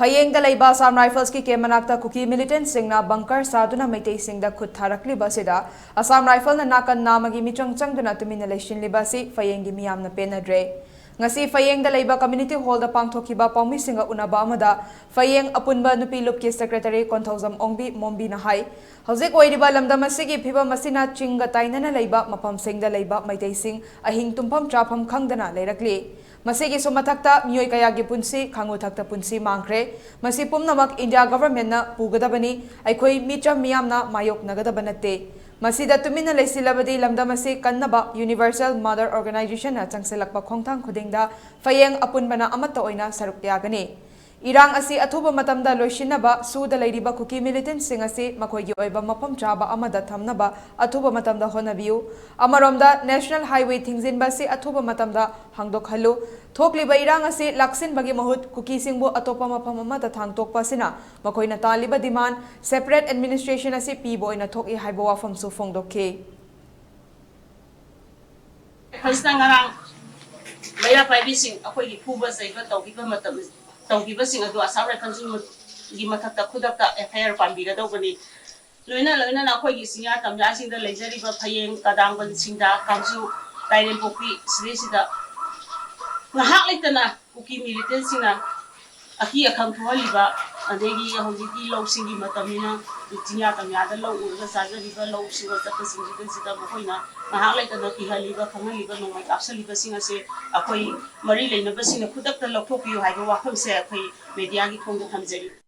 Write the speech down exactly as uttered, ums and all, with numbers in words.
ꯐꯌꯦꯡꯗ ꯂꯩꯕ ꯑꯁꯥꯝ ꯔꯥꯏꯐꯜꯁꯀꯤ ꯀꯦꯝ ꯃꯅꯥꯛꯇ ꯀꯨꯀꯤ ꯃꯤꯂꯤꯇꯦꯟꯠꯁꯤꯡꯅ ꯕꯪꯀꯔ ꯁꯥꯗꯨꯅ ꯃꯩꯇꯩꯁꯤꯡꯗ ꯈꯨꯠ ꯊꯥꯔꯛꯂꯤꯕ ꯑꯁꯤꯗ ꯑꯁꯥꯝ ꯔꯥꯏꯐꯜꯅ ꯅꯥꯀꯟ ꯅꯥꯝꯃꯒꯤ ꯃꯤꯆꯪ ꯆꯪꯗꯨꯅ ꯇꯨꯃꯤꯟꯅ ꯂꯩꯁꯤꯟꯂꯤꯕ ꯑꯁꯤ ꯐꯌꯦꯡꯒꯤ ꯃꯤꯌꯥꯝꯅ ꯄꯦꯟꯅꯗ꯭ꯔꯦ꯫ ꯉꯁꯤ ꯐꯌꯦꯡꯗ ꯂꯩꯕ ꯀꯝꯃ꯭ꯌꯨꯅꯤꯇꯤ ꯍꯣꯜꯗ ꯄꯥꯡꯊꯣꯛꯈꯤꯕ ꯄꯥꯎꯃꯤꯁꯤꯡꯒ ꯎꯅꯕ ꯑꯃꯗ ꯐꯌꯦꯡ ꯑꯄꯨꯟꯕ ꯅꯨꯄꯤ ꯂꯨꯞꯀꯤ ꯁꯦꯀ꯭ꯔꯦꯇꯔꯤ ꯀꯣꯟꯊꯧꯖꯝ ꯑꯣꯡꯕꯤ ꯃꯣꯝꯕꯤꯅ ꯍꯥꯏ, ꯍꯧꯖꯤꯛ ꯑꯣꯏꯔꯤꯕ ꯂꯝꯗꯝ ꯑꯁꯤꯒꯤ ꯐꯤꯕꯝ ꯑꯁꯤꯅ ꯆꯤꯡꯒ ꯇꯥꯏꯅꯅ ꯂꯩꯕ ꯃꯐꯝꯁꯤꯡꯗ ꯂꯩꯕ ꯃꯩꯇꯩꯁꯤꯡ ꯑꯍꯤꯡ ꯇꯨꯝꯐꯝ ꯆꯥꯐꯝ ꯈꯪꯗꯅ ꯂꯩꯔꯛꯂꯤ꯫ ꯃꯁꯤꯒꯤꯁꯨ ꯃꯊꯛꯇ ꯃꯤꯑꯣꯏ ꯀꯌꯥꯒꯤ ꯄꯨꯟꯁꯤ ꯈꯥꯉꯨ ꯊꯛꯇ ꯄꯨꯟꯁꯤ ꯃꯥꯡꯈ꯭ꯔꯦ꯫ ꯃꯁꯤ ꯄꯨꯝꯅꯃꯛ ꯏꯟꯗꯤꯌꯥ ꯒꯚꯔꯟꯃꯦꯟꯠꯅ ꯄꯨꯒꯗꯕꯅꯤ꯫ ꯑꯩꯈꯣꯏ ꯃꯤꯆꯝ ꯃꯤꯌꯥꯝꯅ ꯃꯥꯌꯣꯛꯅꯒꯗꯕ ꯅꯠꯇꯦ꯫ ꯃꯁꯤꯗ ꯇꯨꯃꯤꯟꯅ ꯂꯩꯁꯤꯜꯂꯕꯗꯤ ꯂꯝꯗꯝ ꯑꯁꯤ ꯀꯟꯅꯕ ꯌꯨꯅꯤꯚꯔꯁꯦꯜ ꯃꯥꯗꯔ ꯑꯣꯔꯒꯅꯥꯏꯖꯦꯁꯟꯅ ꯆꯪꯁꯤꯜꯂꯛꯄ ꯈꯣꯡꯊꯥꯡ ꯈꯨꯗꯤꯡꯗ ꯐꯌꯦꯡ ꯑꯄꯨꯟꯕꯅ ꯑꯃꯠꯇ ꯑꯣꯏꯅ ꯁꯔꯨꯛ ꯌꯥꯒꯅꯤ꯫ ꯏꯔꯥꯡ ꯑꯁꯤ ꯑꯊꯨꯕ ꯃꯇꯝꯗ ꯂꯣꯏꯁꯤꯟꯅꯕ ꯁꯨꯗ ꯂꯩꯔꯤꯕ ꯀꯨꯀꯤ ꯃꯤꯂꯤꯇꯦꯟꯠꯁꯤꯡ ꯑꯁꯤ ꯃꯈꯣꯏꯒꯤ ꯑꯣꯏꯕ ꯃꯐꯝ ꯆꯥꯕ ꯑꯃꯗ ꯊꯝꯅꯕ ꯑꯊꯨꯕ ꯃꯇꯝꯗ ꯍꯣꯠꯅꯕꯤꯌꯨ꯫ ꯑꯃꯔꯣꯝꯗ ꯅꯦꯁꯅꯦꯜ ꯍꯥꯏꯋꯦ ꯊꯤꯡꯖꯤꯟꯕ ꯑꯁꯤ ꯑꯊꯨꯕ ꯃꯇꯝꯗ ꯍꯥꯡꯗꯣꯛꯍꯜꯂꯨ꯫ ꯊꯣꯛꯂꯤꯕ ꯏꯔꯥꯡ ꯑꯁꯤ ꯂꯥꯛꯁꯤꯟꯕꯒꯤ ꯃꯍꯨꯠ ꯀꯨꯀꯤꯁꯤꯡꯕꯨ ꯑꯇꯣꯞꯄ ꯃꯐꯝ ꯑꯃꯗ ꯊꯥꯡꯇꯣꯛꯄ ꯑꯁꯤꯅ ꯃꯈꯣꯏꯅ ꯇꯥꯜꯂꯤꯕ ꯗꯤꯃꯥꯟ ꯁꯦꯄꯔꯦꯠ ꯑꯦꯗꯃꯤꯅꯤꯁꯇ꯭ꯔꯦꯁꯟ ꯑꯁꯤ ꯄꯤꯕ ꯑꯣꯏꯅ ꯊꯣꯛꯏ ꯍꯥꯏꯕ ꯋꯥꯐꯝꯁꯨ ꯐꯣꯡꯗꯣꯛꯈꯤ꯫ ꯑꯩꯈꯣꯏꯁꯤꯅ ꯉꯔꯥꯡ ꯃꯩꯔꯥ ꯄꯥꯏꯕꯤꯁꯤꯡ ꯑꯩꯈꯣꯏꯒꯤ ꯐꯨꯕ ꯆꯩꯕ ꯇꯧꯈꯤꯕ ꯃꯇꯝ, ꯇꯧꯈꯤꯕꯁꯤꯡ ꯑꯗꯨ ꯑꯁꯥꯝ ꯔꯥꯏꯐꯜꯁꯤꯡꯒꯤ ꯃꯊꯛꯇ ꯈꯨꯗꯛꯇ ꯑꯦꯐ ꯑꯥꯏ ꯑꯥꯔ ꯄꯥꯟꯕꯤꯒꯗꯧꯕꯅꯤ꯫ ꯂꯣꯏꯅ ꯂꯣꯏꯅꯅ ꯑꯩꯈꯣꯏꯒꯤ ꯆꯤꯡꯌꯥ ꯇꯝꯌꯥꯁꯤꯡꯗ ꯂꯩꯖꯔꯤꯕ ꯐꯌꯦꯡ, ꯀꯗꯥꯡꯕꯟ, ꯁꯤꯡꯗꯥ, ꯀꯥꯡꯖꯨ, ꯇꯥꯏꯔꯦꯟꯄꯣꯛꯄꯤ ꯁꯤꯗꯩꯁꯤꯗ ꯉꯥꯏꯍꯥꯛ ꯂꯩꯇꯅ ꯀꯨꯀꯤ ꯃꯤꯂꯤꯇꯦꯟꯠꯁꯤꯡꯅ ꯑꯀꯤ ꯑꯈꯪ ꯊꯣꯛꯍꯜꯂꯤꯕ, ꯑꯗꯒꯤ ꯍꯧꯖꯤꯛꯇꯤ ꯂꯧꯁꯤꯡꯒꯤ ꯃꯇꯝꯅꯤꯅ ꯆꯤꯡꯌꯥ ꯇꯝꯌꯥꯗ ꯂꯧ ꯎꯔꯒ ꯆꯥꯖꯔꯤꯕ ꯂꯧ ꯁꯨꯕ ꯆꯠꯄꯁꯤꯡꯁꯤꯗꯩꯁꯤꯗ ꯃꯈꯣꯏꯅ ꯉꯥꯏꯍꯥꯛ ꯂꯩꯇꯅ ꯀꯤꯍꯜꯂꯤꯕ, ꯈꯪꯍꯜꯂꯤꯕ, ꯅꯣꯡꯃꯩ ꯀꯥꯞꯁꯜꯂꯤꯕꯁꯤꯡ ꯑꯁꯦ ꯑꯩꯈꯣꯏ ꯃꯔꯤ ꯂꯩꯅꯕꯁꯤꯡꯅ ꯈꯨꯗꯛꯇ ꯂꯧꯊꯣꯛꯄꯤꯌꯨ ꯍꯥꯏꯕ ꯋꯥꯐꯝꯁꯦ ꯑꯩꯈꯣꯏ ꯃꯦꯗꯤꯌꯥꯒꯤ ꯊꯣꯡꯗ ꯊꯝꯖꯔꯤ꯫